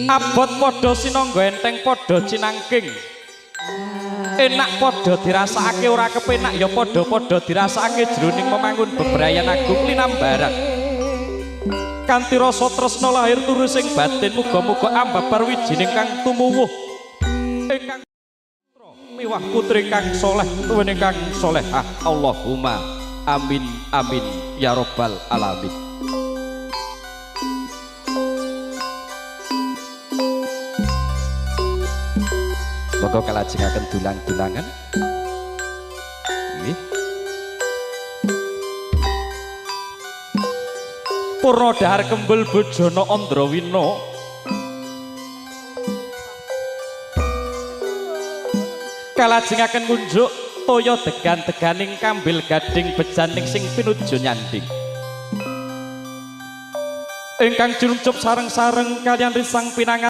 Abot padha sinangga, enteng padha cinangking. Enak padha dirasakake, ora kepenak ya padha-padha dirasakake jroning memangun bebrayan agung linambaran. Kanthi rasa tresna lahir turu sing batin, muga-muga ambabar wijining kang tumuwuh ingkang miwah putri kang soleh tuwin ingkang solehah. Allahumma amin amin ya robbal alamin. Monggo kalajengaken dulang-dulangan. Nggih. Purna dahar kembul bojone Andrawina. Kalajengaken ngunjuk toya degan-deganing kambil gading bejaning sing pinuju nyanding. Ingkang juncup sareng-sareng kaliyan risang pinangan